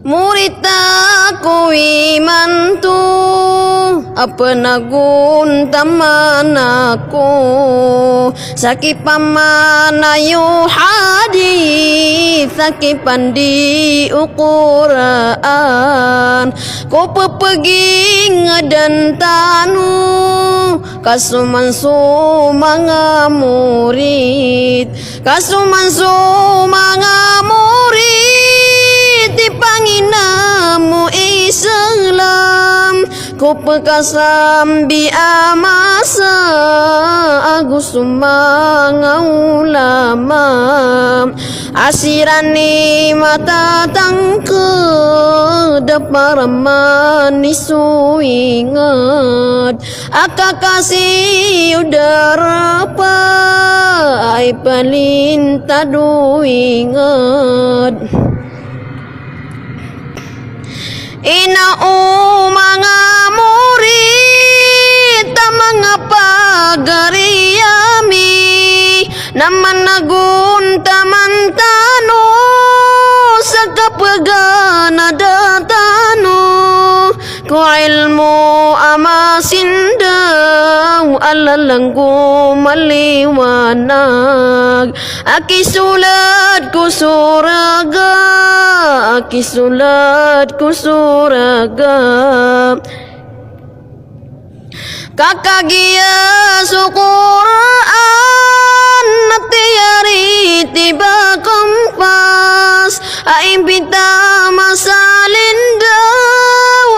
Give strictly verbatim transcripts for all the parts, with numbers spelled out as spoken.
Morit ako imanto a pnagontaman ako sa kipamanayo hadith, sa kipandi o Qur'an, ko ppgingdn tano ka so man so manga morit, ka so man so manga morit i panginam o Islam ko pkasambi a masa ago so manga ulama a siran i matatangkd a paraman i so ingd a kakasi o darpa a ipalintad o ingd. Ino o manga morit a manga pagari ami, na managontaman tano sa kapaganada tano ko ilmo a masindaw a lalango maliwanag a kisold ko sorga, a kisold ko sorga. Ka kagiya so Qur'an na tiyariti ba kompas a impita masalindaw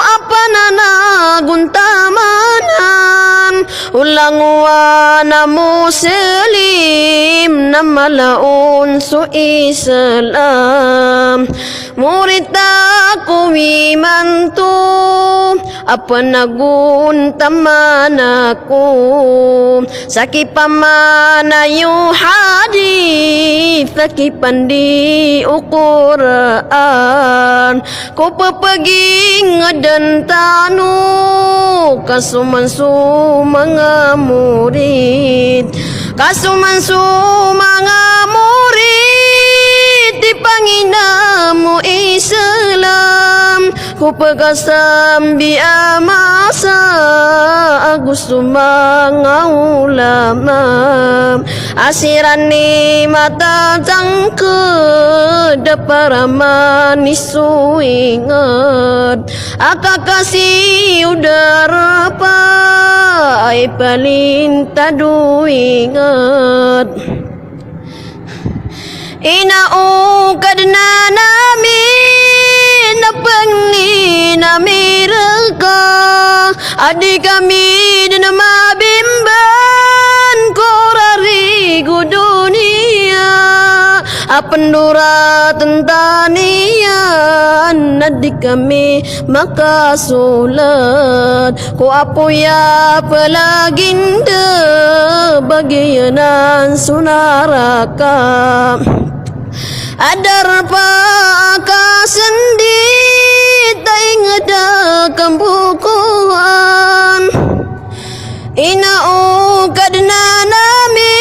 a pananagontamanan o langowan a Muslim na mala on so Islam. Morit ako imanto a pnagontaman ako sa kipamanayo hadith, sa kipandi o Qur'an, ko ppgingdn tano ka so man so manga morit, ka so man so manga morit i panginam o Islam ko pkasambi a masa ago so manga ulama a siran i matatangkd a paraman i so ingd a kakasi o darpa a ipalintad o ingd. Ino o Kadnan ami na pangnin ami rka a di kami dn mabimban ko rarigo doniya a pndoratn ta niyan na di kami makasold ko apoy a plaginda, bagiyanan so naraka a darpa a kasndit a ingd a kambokowan. Ino o Kadnan ami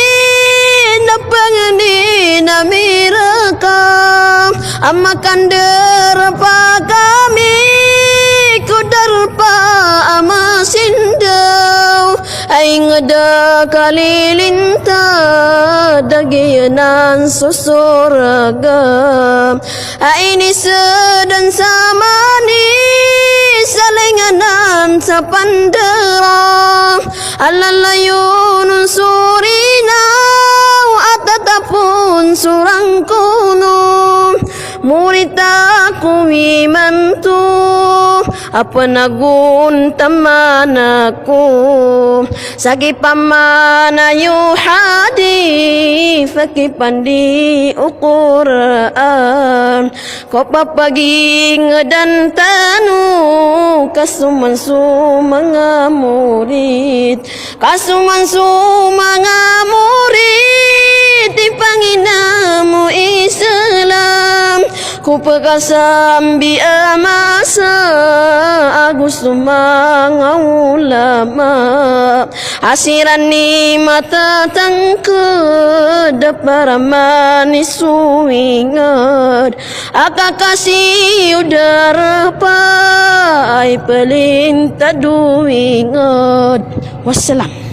na pangnin ami rka a makandarpa kami ko darpa a masindaw a ingd a kalilintad a giyanan so sorga a inisdan sa manis a linganan sa pandara a lalayon on so rinaw a tatapon so rangkono. Morit ako imanto a pnagontaman ako sa kipamanayo hadith, sa kipandi o Qur'an, ko ppgingdn tano ka so man so manga morit, ka so man so manga morit Tipanginam o Islam ko pekasambi a masa ago so manga ulama a siran i matatangked a paramani so inged a kakasi o darpa a ipelintad o inged. Wassalam.